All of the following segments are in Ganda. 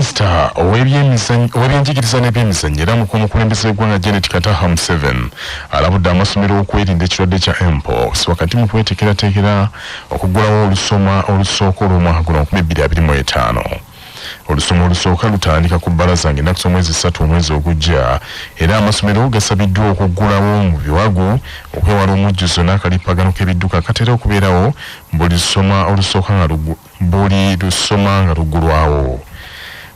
Minisita ow'ebyenjigiriza n'ebyemizannyo era mukulu omukulembeze w'eggwanga Janet Kataha Museveni alabudde amasomero okwerinda ekirwadde kya Mpox wakati mu kweteekerateekera okuggulawo olusoma olusooka olw'omwaka guno 2025. Olusoma olusooka lutandika ku bbalaza ng'ennaku z'omwezi ssatu omwezi ogujja era amasomero gasabiddwa okuggulawo mu biwagu okwewala omujjuzo n'akalippagano k'ebidduka akatera okubeerawo buli lusoma olusooka nga buli lusoma nga luggulwawo.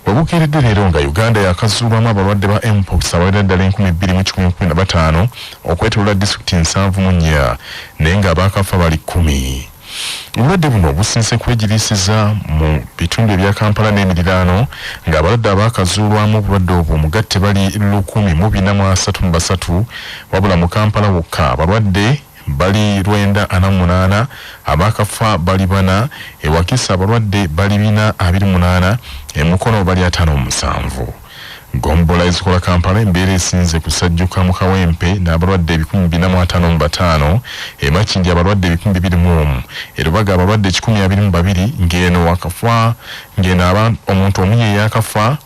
We bukeeredde leero nga Uganda yakazuulwamu abalwadde ba Mpox abawerera ddala 2115 okwetoloola disitulikiti 74 naye ng'abaakafa bali kkumi. Obulwadde buno businze kwegiriisiza mu bitundu ebya Kampala n'emiriraano ng'abalwadde abaakazuulwamu obulwadde obwo omugatte bali 1433 wabula mu Kampala wokka abalwadde bali 948, abaakafa bali bana, e Wakiso abalwadde bali 428, e Mukono bali 57. Ggombolola ezikola Kampala embeera esinze kusajjuka mu Kawempe n'abalwadde 455, e Makindye abalwadde 201, e Lubaga abalwadde 122 ng'eno wakafa ng'eno omuntu omu ye yaakafa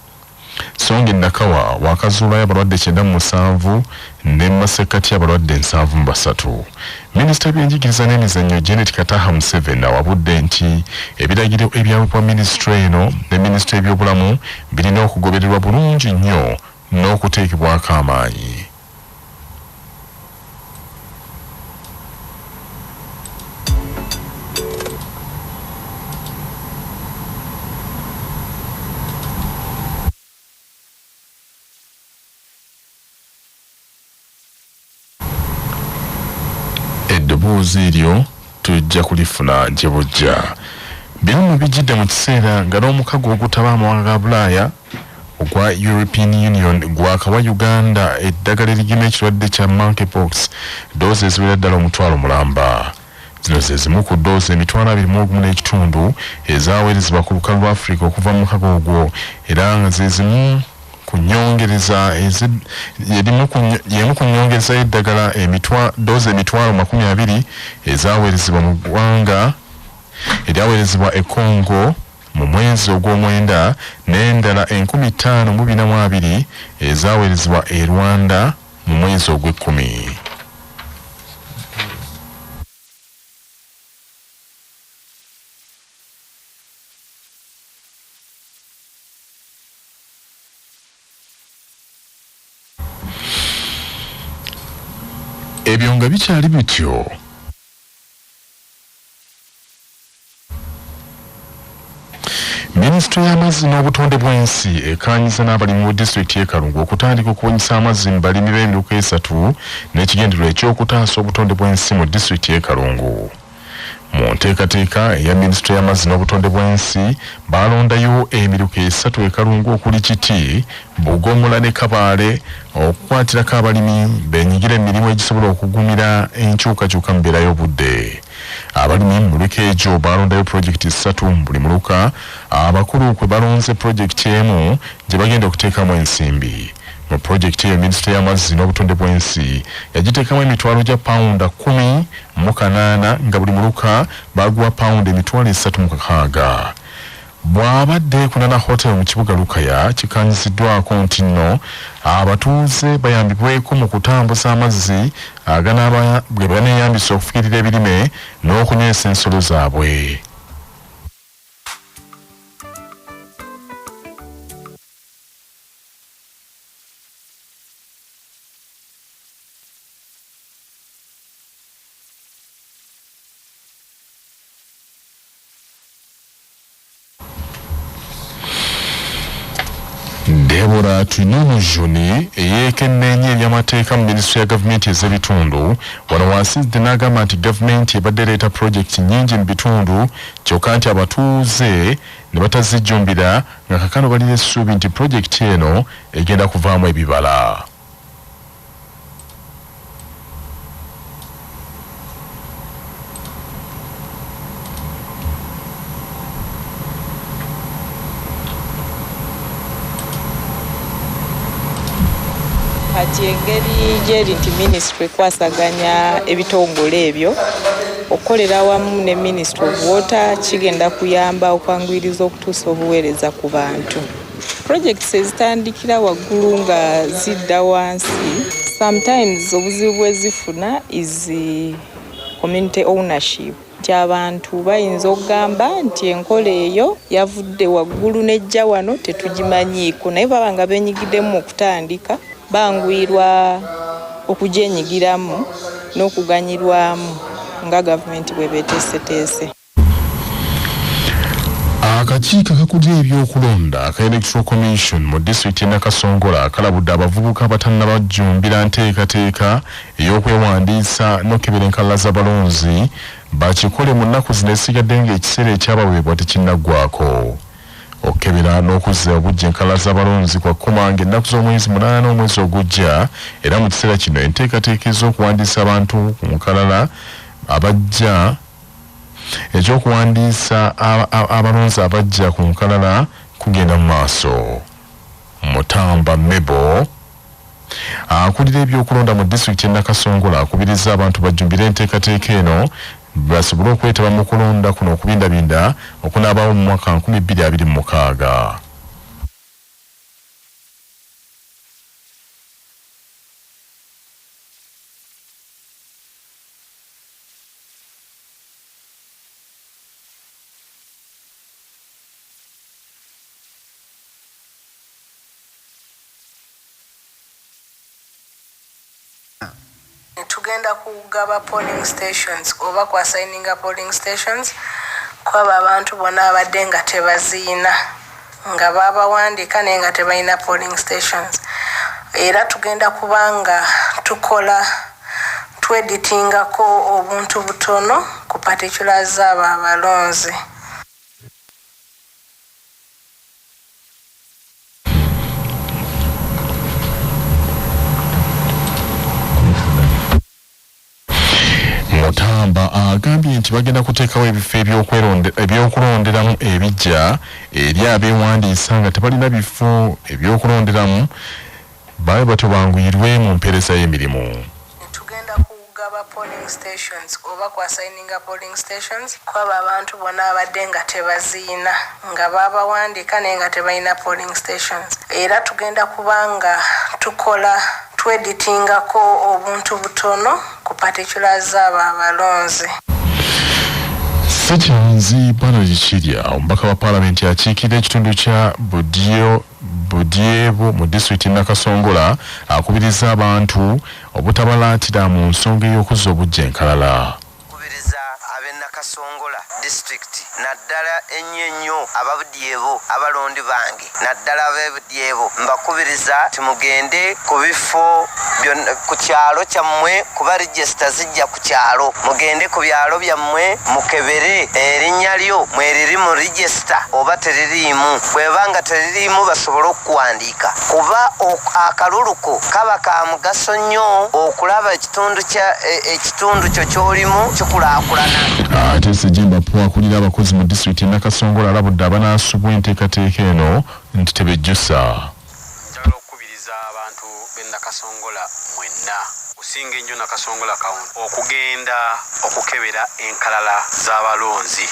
so nga e Nakawa wakazuulwayo abalwadde 97 ne mu masekkati abalwadde 73. Minisita w'ebyenjigiriza n'emizannyo Janet Kataha Museveni awabudde nti ebiragiro ebyawebwa minisitule eno ne minisitule y'ebyobulamu birina okugobererwa bulungi nnyo n'okuteekebwako amaanyi. Eddoboozi eryo tujja kulifuna gye bujja. Bino nno bijjidde mu kiseera nga n'omukago ogutaba amawanga ga Bulaaya ogwa European Union gwakawa Uganda eddagala erigema ekirwadde kya Monkeypox ddoozi eziwera ddala omutwalo mulamba. Zino ze zimu ku ddoozi 21,500 ezaaweerezebwa ku lukalu lwa Afrika okuva mu mukago ogwo era nga ze zimu ku nnyongereza y'emu ku nnyongereza y'eddagala doozi 20,000 ezaaweerezebwa mu ggwanga eryaweerezebwa e Congo mu mwezi ogw'omwenda n'endala 5,420 ezaaweerezebwa e Rwanda mu mwezi ogw'ekkumi. Ebyo nga bikyali bityo, Minisitule y'amazzi n'obutonde bw'ensi ekaanyiza n'abalimi mu disitulikiti y'e Kalungu okutandika okubunyisa amazzi mu balimi b'emiruka esatu n'ekigendererwa eky'okutaasa obutonde bw'ensi mu disitulikiti y'e Kalungu. Mu nteekateeka eya minisitule y'amazzi n'obutonde bw'ensi baalondayo emiruka esatu e Kalungu okuli Kiti, Bugomola ne Kabaale okukwatirako abalimi beenyigire mu mirimu egisobola okugumira enkyukakyuka mu mbeera y'obudde. Abalimi mu miruka egyo baalondayo pulojekiti ssatu mu buli muluka, abakulu kwe balonze pulojekiti emu gye bagenda okuteekamu ensimbi. Mu pulojekiti eyo minisitule y'amazzi n'obutonde bw'ensi yagiteekamu emitwalo gya pawunda 18 nga buli muluka baaguwa pawunda 360,000. Bw'abadde ku Nana Hotel mu kibuga Lukaya kikkaanyiziddwako nti nno abatuuze bayambibweko mu kutambuza amazzi aganaaba gebaneeyambisa okufukirira ebirime n'okunywesa ensolo zaabwe. Deborah Twinomujuni eyeekenneenya eby'amateeka mu minisitule ya gavumenti ez'ebitundu wano w'asinzidde n'agamba nti gavumenti ebadde ereeta pulojekiti nnyingi mu bitundu kyokka nti abatuuze ne batazijjumbira nga kakano balina essuubi nti pulojekiti eno egenda kuvaamu ebibala. Kati engeri gyeri nti minisitule ekwasaganya ebitongole ebyo okukolera awamu ne Ministry of Water kigenda kuyamba okwanguyiriza okutuusa obuweereza ku bantu. Projects ezitandikira waggulu nga zidda wansi, sometimes obuzibu bwezifuna is community ownership, nti abantu bayinza okugamba nti enkola eyo yavudde waggulu nejja wano tetugimanyiiko, naye baba nga benyigiddemu mu kutandika banguyirwa okugyenyigiramu n'okuganyirwamu nga gavumenti bwebeteeseteese. Akakiiko akakulira ebyokulonda aka Electoral Commission mu disitulikiti y'e Nakasongola kalabudde abavubuka abatannabajjumbira nteekateeka ey'okwewandiisa n'okukebera enkalala z'abalonzi bakikole mu nnaku zino ezisigadde ng'ekiseera ekyabaweebwa tekinnaggwaako. Okukebera n'okuzza obuggya enkalala z'abalonzi kwa kukoma ng'ennaku z'omwezi 8 omwezi ogujja era mu kiseera kino enteekateeka ez'okuwandiisa abantu ku nkalala abajja Eky'okuwandiisa abalonzi abaggya ku nkalala kugenda mu maaso. Mutamba Mebo akulira ebyokulonda mu disitulikiti y'e Nakasongola akubirizza abantu bajjumbire enteekateeka eno basobole okwetaba mu kulonda kuno okubindabinda okunaabaawo mu mwaka 2026. Tugenda kugaba polling stations oba ku assigninga polling stations kwabo abantu bonna abadde nga tebaziina nga babawandiika naye nga tebalina polling stations. Era tugenda kuba nga tukola tweditingako obuntu butono ku particulars zaabo abalonzi. Mutamba agambye nti bagenda kuteekawo ebifo ebyokulonderamu ebiggya eri abeewandiisa nga tebalina bifo ebyokulonderamu babe batyo banguyirwe mu mpeereza y'emirimu. Tugenda kugaba polling stations oba ku assigninga polling stations kwabo abantu bonna abadde nga tebaziina nga babawandiika naye nga tebalina polling stations. Era tugenda kuba nga tukola tweditingako obuntu butono ku particulars zaabo abalonzi. Ssekyanzi Bernard Kirya omubaka wa palamenti akiikirira ekitundu kya Budyo Budyebo mu disitulikiti Nakasongola akubirizza abantu obutabalaatira mu nsonga ey'okuzza obuggya enkalala. Nkubiriza ab'e Nakasongola disitulikiti naddala ennyo ennyo ababudyebo abalondi bange naddala ab'e Budyebo mbakubiriza nti mugende ku bifo ku kyalo kyammwe kuba register zijja ku kyalo mugende ku byalo byammwe mukebere erinnya lyo mweriri mu register oba teririimu bweba nga teririimu basobole okukuwandiika kuba akalulu ko kaba ka mugaso nnyo okulaba ekitundu kya ekitundu kyo ky'olimu kikulaakulana. Ate Ssejjemba Paul akulira abakozi mu disitulikiti e Nakasongola alabudde abanaasubwa enteekateeka eno nti tebejjusa. Njagala okukubiriza abantu b'e Nakasongola mwenna okusinga ennyo Nakasongola County okugenda okukebera enkalala z'abalonzi.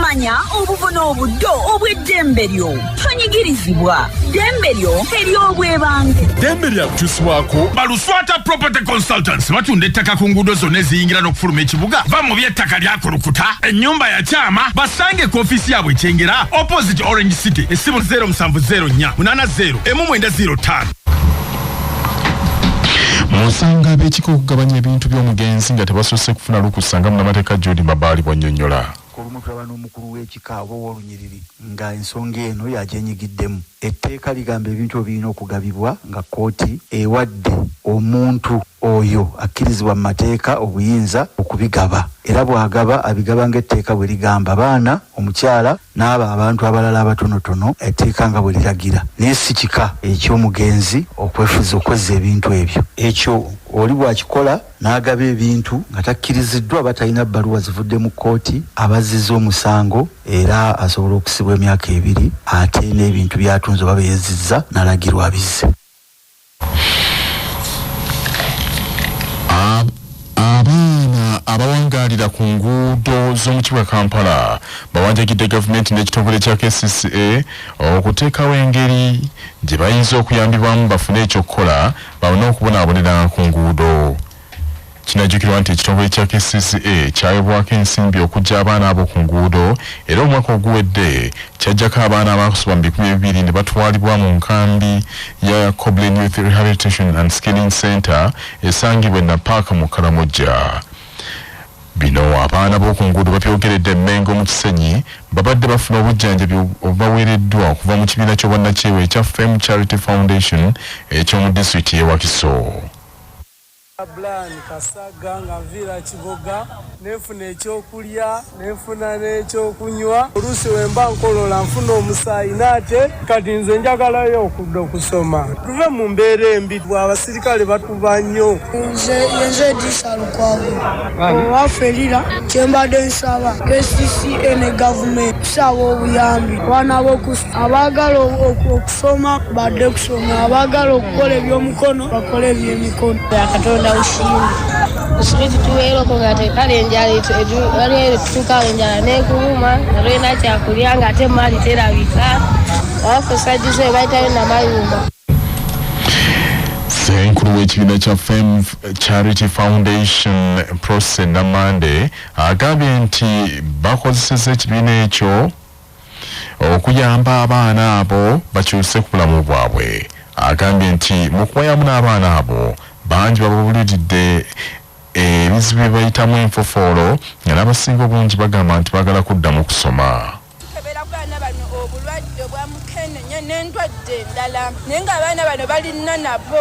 Manya obuvuna obuddo obw'eddembe lyo. Tonyigirizibwa. Ddembe lyo ery'obwebange. Ddembe lyakutuusibwako Baluswata Property Consultants batunda ettaka ku nguudo zonna eziyingira n'okufuluma ekibuga. Va mu by'ettaka lyakulukuta, ennyumba yakyama. Basange ku ofiisi yaabwe Kyengera, opposite Orange City. Essimu 0704 80 1905. Munsanga ab'ekika okugabanya ebintu by'omugenzi nga tebasoose kufuna lukusa nga munnamateeka Jude Mabaali bw'annyonnyola. Olumu tulaba n'omukulu w'ekika oba ow'olunyiriri nga ensonga eno y'agyenyigiddemu. Etteeka ligamba ebintu ebyo birina okugabibwa nga kkooti ewadde omuntu oyo akkirizibwa mu mateeka obuyinza okubigaba era bw'agaba abigaba ng'etteeka bwe ligamba, abaana, omukyala n'abo abantu abalala abatonotono etteeka nga bwe liragira. Naye si kika eky'omugenzi okwefuza okwezza ebintu ebyo. Ekyo oli bw'akikola n'agaba ebintu nga takkiriziddwa aba talina bbaluwa zivudde mu kkooti, aba azzizza omusango era asobola okusibwa emyaka ebiri ate n'ebintu by'atunze oba bye yezzizza n'alagirwa abizze. Abaana Abawangaalira ku nguudo z'omu kibuga Kampala bawanjagidde gavumenti n'ekitongole kya KCCA okuteekawo engeri gye bayinza okuyambibwamu bafune ekyokukola bawone okubonaabonera ku nguudo. Kinajjukirwa nti ekitongole kya KCCA kyawebwako ensimbi okuggya abaana abo ku nguudo era omwaka oguwedde kyaggyako abaana abaasoba mu 2000 ne batwalibwa mu nkambi ya Koblen Youth Rehabilitation and Skilling Center esangibwa e Napaaka mu Karamoja. Bino abaana b'oku nguudo babyogeredde Mmengo mu Kisenyi babadde bafuna obujjanjabi obubaweereddwa okuva mu kibiina ky'obwannakyewa ekya Fame Charity Foundation eky'omu disitulikiti y'e Wakiso. Brian Kasagga nga nviira Kiboga ne nfuna ekyokulya ne nfuna n'ekyokunywa. Oluusi we mba nkolola nfuna omusaayi n'ate kati nze njagalayo okudda okusoma. Tuve mu mbeera embi abasirikale batuba nnyo. Nze yenze Edrisa Lukwago owaffe Lira kye mbadde nsaba KCCA ne gavumenti tusaba obuyambi abaana b'oku Abaagala okusoma badde kusoma, abaagala okukola ebyomukono bakole ebyemikono. Ya Katonda ushindi kusubiti tuweeroko nga kale enjala waliwo tutuuka awo enjala nekuluma nga tolina kyakulya nga ate emaali terabika abafusagize bayitayo namayumba. Ssenkulu w'ekibiina kya Fame Charity Foundation Prossy Namande agambye nti bakozesezza ekibiina ekyo okuyamba abaana abo bakyuse ku bulamu bwabwe. Agambye nti mu kuwayamu n'abaana abo bangi bababuliridde ebizibu bye bayitamu enfofoolo nga n'abasinga obungi bagamba nti baagala kuddamu kusoma. Tukebera ku baana bano obulwadde obwa mukenenya n'endwadde endala naye ng'abaana bano balina nabo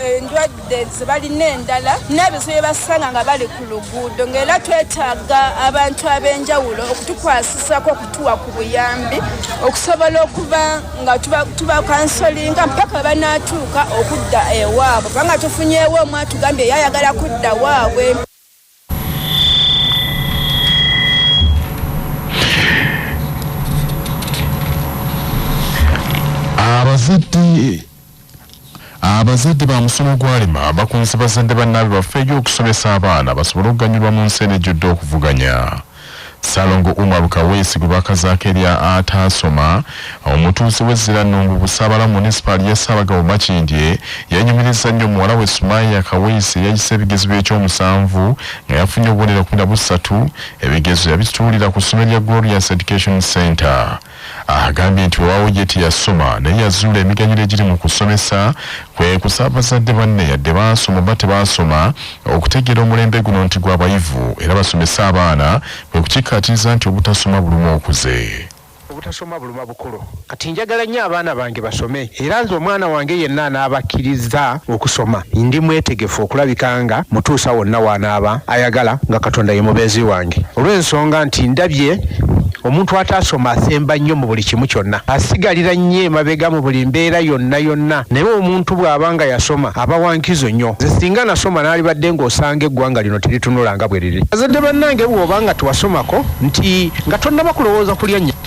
endwadde ze balina endala n'ebizibu bye basanga nga bali ku luguudo ng'era twetaaga abantu ab'enjawulo okutukwasisako okutuwa ku buyambi okusobola okuba nga tubakansolinga mpaka banaatuuka okudda ewaabwe kubanga tufunyeewo omu atugambye ye ayagala kudda waabwe. Abazadde Abazadde ba musomo gwalema bakunze bazadde bannaabwe bafeeyo okusomesa abaana basobole okuganyulwa mu nsi eno ejjudde okuvuganya. Ssalongo Umar Kaweesi gwe bakazaako erya Ataasoma omutuuze w'e Zzirannungu Busaabala mu munisipaali y'e Ssaabagabo Makindye yeenyumirizza nnyo muwala we Sumaiya Kaweesi eyayise ebigezo by'ekyomusanvu nga yafunye obubonero 13. Ebigezo yabituulira ku ssomero lya Glorious Education Centre. Agambye nti weewaawo ye teyasoma naye yazuula emiganyulo egiri mu kusomesa kwe kusaba bazadde banne yadde baasoma oba tebaasoma okutegeera omulembe guno nti gwa bayivu era basomese abaana kwe kukikkaatiriza nti obutasoma buluma okuze. Obutasoma buluma bukulu. Kati njagala nnyo abaana bange basome era nze omwana wange yenna anaaba akkirizza okusoma ndi mwetegefu okulabika nga mutuusa wonna w'anaaba ayagala nga Katonda ye mubeezi wange olw'ensonga nti ndabye Omuntu ataasoma asemba nnyo mu buli kimu kyonna. Asigalira nnyo emabega mu buli mbeera yonna yonna. Naye omuntu bw'aba nga yasoma aba wa nkizo nnyo. Nze singa nasoma naalibadde ng'osanga eggwanga lino teritunula nga bwe liri. Bazadde bannange bw'oba nga tewasomako nti nga tonnaba kulowooza kulya nnyama.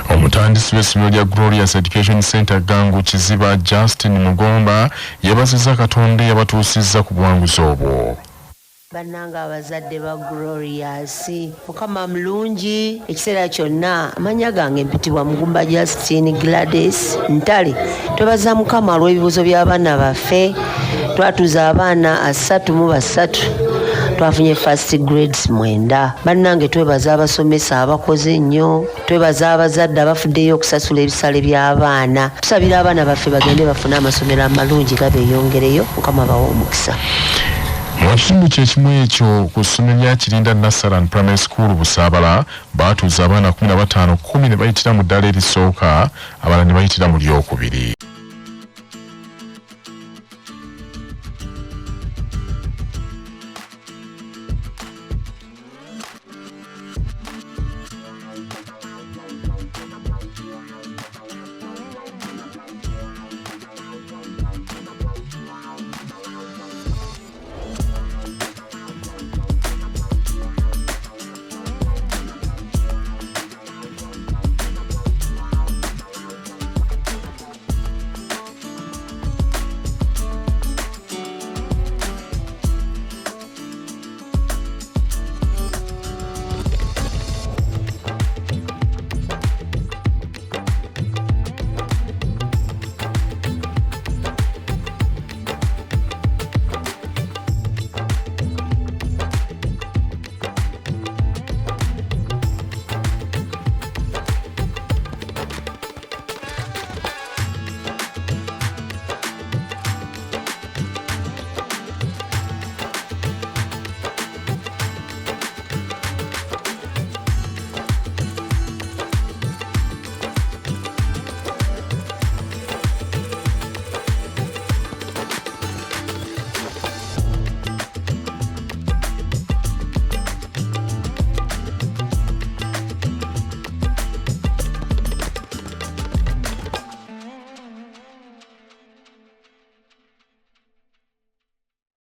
Omutandisi w'essomero lya Glorious Education Centre Gangu Kiziba Justin Mugomba yeebazizza Katonda eyabatuusizza ku buwanguzi obwo. Bannange abazadde ba Glorious, Mukama mulungi ekiseera kyonna. Amannya gange mpitibwa Mugumba Justine Gladys Ntale. Twebaza Mukama olw'ebibuuzo by'abaana baffe. Twatuuza abaana 33, twafunye first grades 9. Bannange twebaza abasomesa abakoze ennyo, twebaza abazadde abafuddeyo okusasula ebisale by'abaana. Tusabira abaana baffe bagende bafune amasomero amalungi gabeeyongereyo. Mukama abawe omukisa. Mu kitundu kye kimu ekyo ku ssomero lya Kirinda Nasaran Primary School Busaabala baatuuza abaana 15, kkumi ne bayitira mu ddaala erisooka abalala ne bayitira mu lyokubiri.